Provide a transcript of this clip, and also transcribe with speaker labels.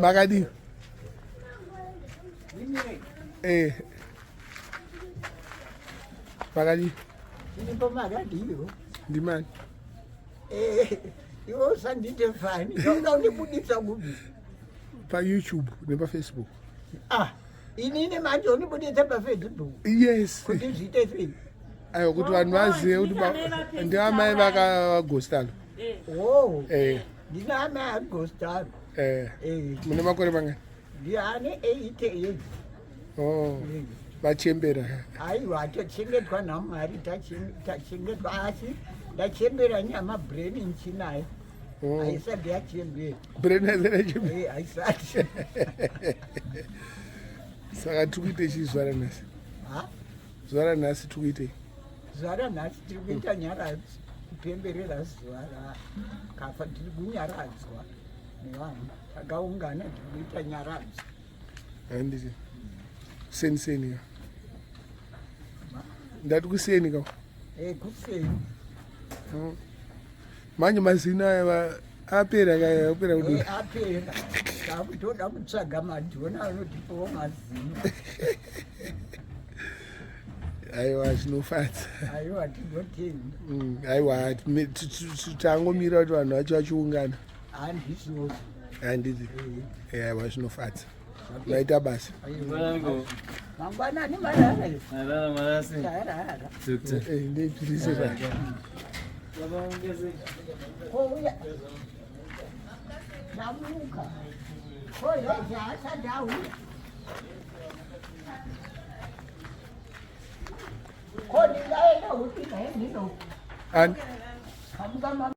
Speaker 1: Makadii? Eh. Makadii?
Speaker 2: Ndipo makadiyo.
Speaker 1: Ndimani?
Speaker 2: Eh, iwe usandite fani. Unoda undibudisa kupi?
Speaker 1: Pa YouTube nepa Facebook.
Speaker 2: Ah, inini manje undibudisa pa Facebook.
Speaker 1: Yes.
Speaker 2: Kuti zviite sei?
Speaker 1: Aiwa kuti vanhu vazive kuti ndiamai vakagostalo.
Speaker 2: Oh.
Speaker 1: Eh.
Speaker 2: Ndina amai agostalo.
Speaker 1: Eh.
Speaker 2: Eh.
Speaker 1: Mune makore mangani?
Speaker 2: Ndiane 80 years.
Speaker 1: Oh. Vachembera.
Speaker 2: Aiwa tochengetwa naMwari tachengetwa asi ndachembera nyama brain nchinayo.
Speaker 1: Oh.
Speaker 2: Haisati yachembera.
Speaker 1: Brain haisati yachembera.
Speaker 2: Eh, haisati.
Speaker 1: Saka tiri kuite chii zuva ranhasi?
Speaker 2: Ha?
Speaker 1: Zuva ranhasi tiri kuitei?
Speaker 2: Zuva ranhasi tiri kuita nyaradzo kupemberera zuva rakafa tiri kunyaradzwa nevanhu takaungana tiri kuita nyaradzo.
Speaker 1: Handiti. Seni seni ka. Ndati kuseni ka.
Speaker 2: Eh, kuseni.
Speaker 1: Manje mazino aya apera ka apera kudini?
Speaker 2: Eh, apera. Takutoda kutsvaga madhona anotipawo mazino.
Speaker 1: Aiwa zvinofadza.
Speaker 2: Aiwa tinotenda.
Speaker 1: Aiwa tangomira kuti vanhu vacho vachiungana.
Speaker 2: Handizvozvo.
Speaker 1: Handiti. Aiwa zvinofadza. Maita basa.
Speaker 2: Mangwanani marara.
Speaker 3: Marara marasi.
Speaker 2: Tarara.
Speaker 3: Doctor.
Speaker 1: Eh, ndeipirise pa.
Speaker 2: Kouya. Ndamuka. Koya asati auya. Ko ndingaenda upi naye ndino.
Speaker 1: Ani?
Speaker 2: Kamuka mama.